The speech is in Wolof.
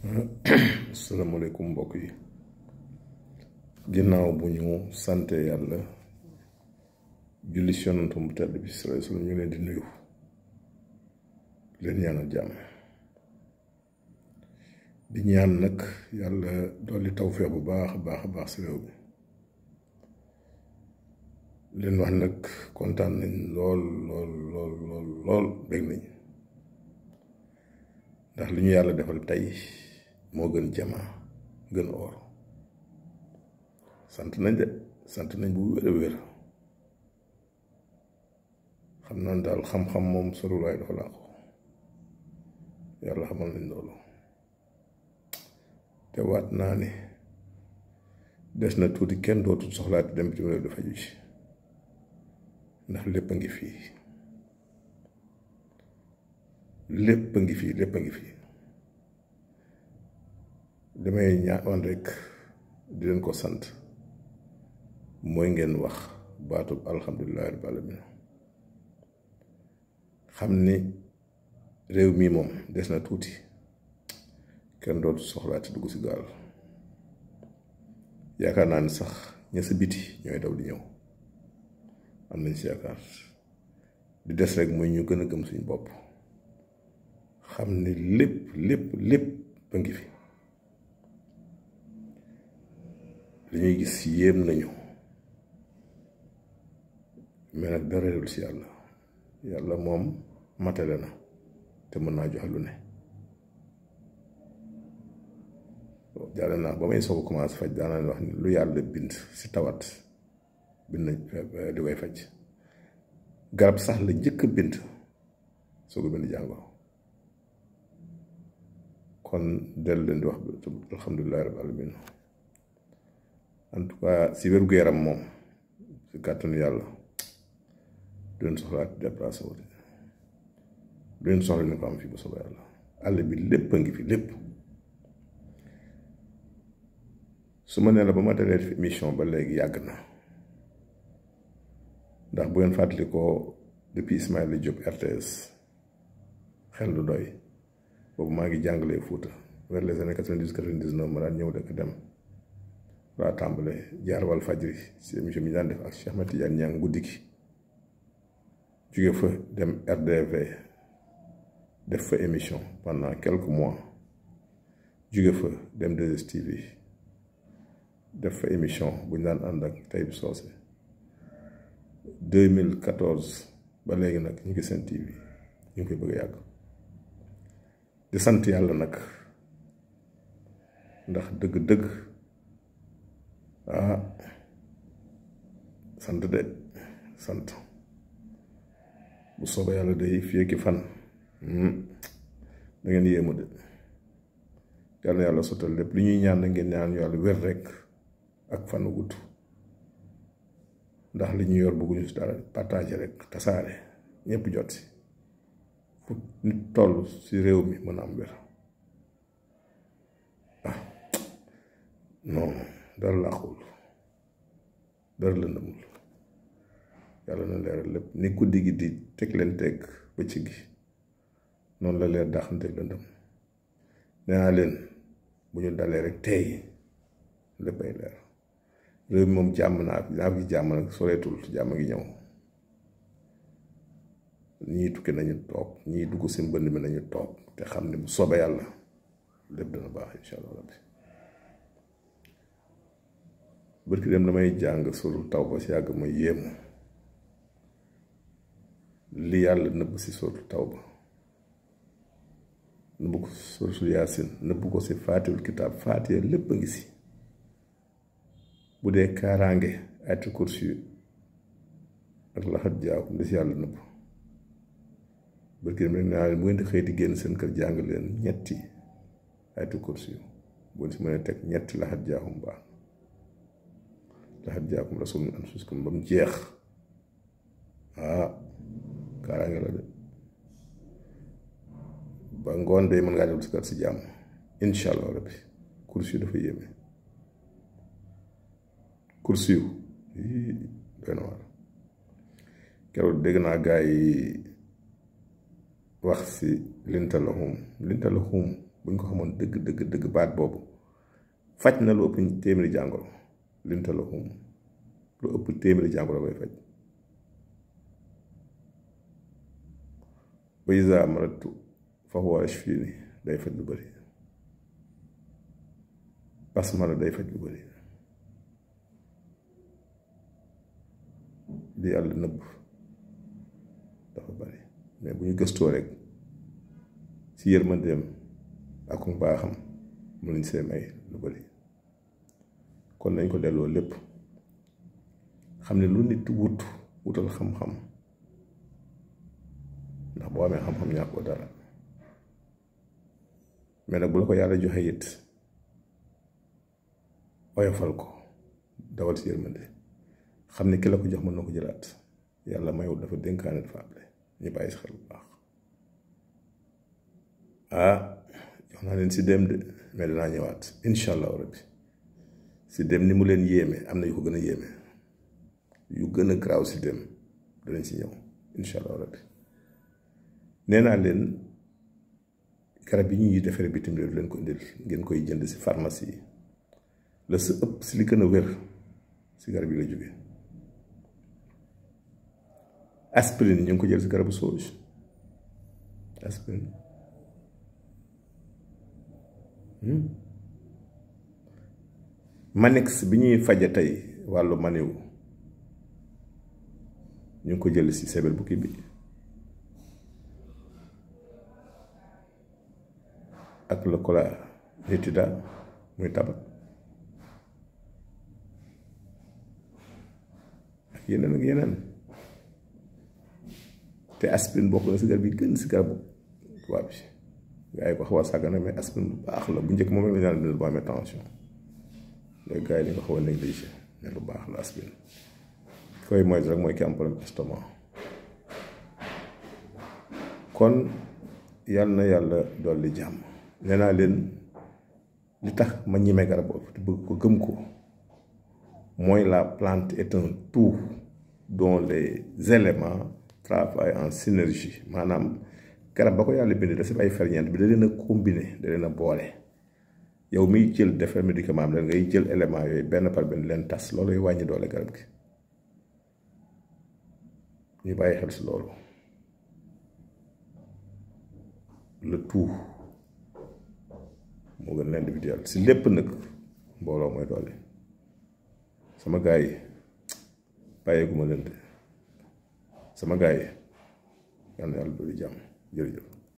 asalaamaaleykum mbokk yi ginnaaw bu ñu sante yàlla julli ci yonentam bu tedd bi sallallahu alayhi wasallam ñu leen di nuyu leen ñaanal jàmm di ñaan nag yàlla dolli tawfeex bu baax a baax si réew bi leen wax nag kontaan nañ lool bég nañ ndax li ñu yàlla defal tey moo gën jamaa gën or sant nañ de sant nañ bu wér xam naa daal xam-xam moom sorulaay dafa làqu yàlla xamal nañ loolu te waat naa ne des na tuuti kenn dootul soxlaati dem bitim réew dafa ju ci ndax lépp a ngi fii lépp a ngi fii damay ñaan rek di leen ko sant mooy ngeen wax baatub alhamdulillahi rabbil alamin xam ni réew mii moom des na tuuti kenn dootu soxlaati dugg ci gaal yaakaar naa ni sax ña sa biti ñooy daw di ñëw am nañ ci yaakaar di des rek mooy ñu gën a gëm suñu bopp xam ni lépp ba ngi fi li ñuy gis yéem nañu mais nag dara réewul ci yàlla moom matale na te mën naa joxe lu ne jàll naa ba may soog a commencé faj daanaa wax ni lu yàlla bind ci tawat bind na di koy faj garab sax la njëkk bind soog a bind jàngoro kon dellu leen di wax alhamdulillahi rabbil alamin en tout cas si wér-gu-yaram moom si kàttanu yàlla du leen soxlaat déplacé wu du leen soxla ni ko am fii bu soobee yàlla àll bi lépp a ngi fi lépp su ma nee la ba ma dalee fi émission ba léegi yàgg na ndax bu ngeen fàttali ko depuis Ismaïla Diop RTS xel du doy boobu maa ngi jàngalee Fuuta vers les années 90-99 ma daan ñëw dëkk dem waa tàmbale jaar wal fajri si émission bi daan def ak Cheikh Ahmed Tidiane Niang guddi gi jóge fa dem RDV def fa émission pendant quelques mois jóge fa dem 2STV def fa émission bu ñu daan ànd ak Taïb Socé 2014 ba léegi nag ñu ngi seen TV ñu ngi koy bëgg a yàgg di sant yàlla nag ndax dëgg-dëgg sant bu soobee yàlla day fii ki fan da ngeen yéemu de yàlla yàlla sottal lépp li ñuy ñaan na ngeen ñaan yàlla wér rek ak fan gudd ndax li ñu yor bëgguñu si dara partager rek tasaare ñëpp jot si fu nit toll si réew mi mën a am wér non dara laaxul dara lëndamul yàlla na leeral lépp ni guddi gi di teg leen teg bëccëg gi noonu la leer daaxanteeg lëndam nee naa leen bu ñu dalee rek tey léppay leer réew mi moom jàmm naa fi jàmm nag soreetul jàmm gi ñëw ñii tukki nañu toog ñii dugg si mbënd mi nañu toog te xam ne bu soobee yàlla lépp dana baax insha allah rabbi bërki dem damay jàng suratul tawba si yàgg ma yéemu li yàlla nëbb si suratul tawba nëbb ko suratul yaasin nëbb ko si faatihul kitaab faatiha lépp a ngi si bu dee kaaraange ayatul kursi ak laxat jaakum li si yàlla nëbb bërki dem rek naa leen bu ngeen di xëy di génn seen kër jàng leen ñetti ayatul kursi bu si mën a teg ñetti laxat jaakum baax laxat jaakum rasul min anfusikum ba mu jeex kaaraange la de ba ngoon de mën ngaa dellu si kër si jàmm insha allah rabbi kursi dafa yéeme kursi yu doy na waar keroog dégg naa gaa yi wax si lintalahum buñ ko xamoon dëgg dëgg dëgg baat boobu faj na lu ëpp téeméeri jàngoro lintalahum lu ëpp téeméeri jàngoro koy faj wa izaa maradtu fa huwa yashfiini day faj lu bëri basmala day faj lu bëri li yàlla nëbb dafa bëri mais bu ñu gëstoo rek ci yërmandeem ak mbaaxam mu lañ see may lu bëri kon nañ ko delloo lépp xam ne lu nit wutal xam-xam ndax boo amee xam-xam ñàkkoo dara mais nag bu la ko yàlla joxe it oyofal ko dawal ci yërmande xam ne ki la ko jox mën na ko jëlaat yàlla mayul dafa dénkaane dafa able ñu bàyyi si xel bu baax jox naa leen si dem de mais danaa ñëwaat incha allahu rabbi si dem ni mu leen yéeme am na yu ko gën a yéeme yu gën a garaaw si dem danañ si ñëw incha allahu rabbi nee naa leen garab yi ñuy defaree bitim réew leen ko indil ngeen koy jënd si pharmacie yi la sa ëpp si li gën a wér si garab yi la jóge aspirine ñu ngi ko jël si garabu sauge aspirine manix bi ñuy faje tey wàllu maniw ñu ngi ko jël si sebel bukki bi ak le cola nitida muy tabac ak yeneen te aspirine bokk na si garab yi gën si garabu tubaab bi gaa yi ko xaw a sàggana mais aspirine bu baax la bu njëkk moom rek la ñu daan bindal boo amee tension léegi gaa yi dañ ko xaw a négligé ne lu baax la aspirine koy moytu rek mooy ki am problème estomac kon yàlla na yàlla dolli jàmm nee naa leen li tax ma ñime garab boobu te bëgg ko gëm ko mooy la plante est un tout dont les éléments travaillent en synergie maanaam garab ba ko yàlla bind da si ay ferñeent bi da leen a combiner da leen a boole yow miy jël defar médicament am la ngay jël élément yooyu benn par benn leen tas looluy wàññi doole garab gi ñu bàyyi xel si loolu le tout moo gën l'individuel si lépp nag mbooloo mooy doole sama gars yi bàyyeeguma leen de sama gars yi yal na yàlla dolli jàmm jërëjëf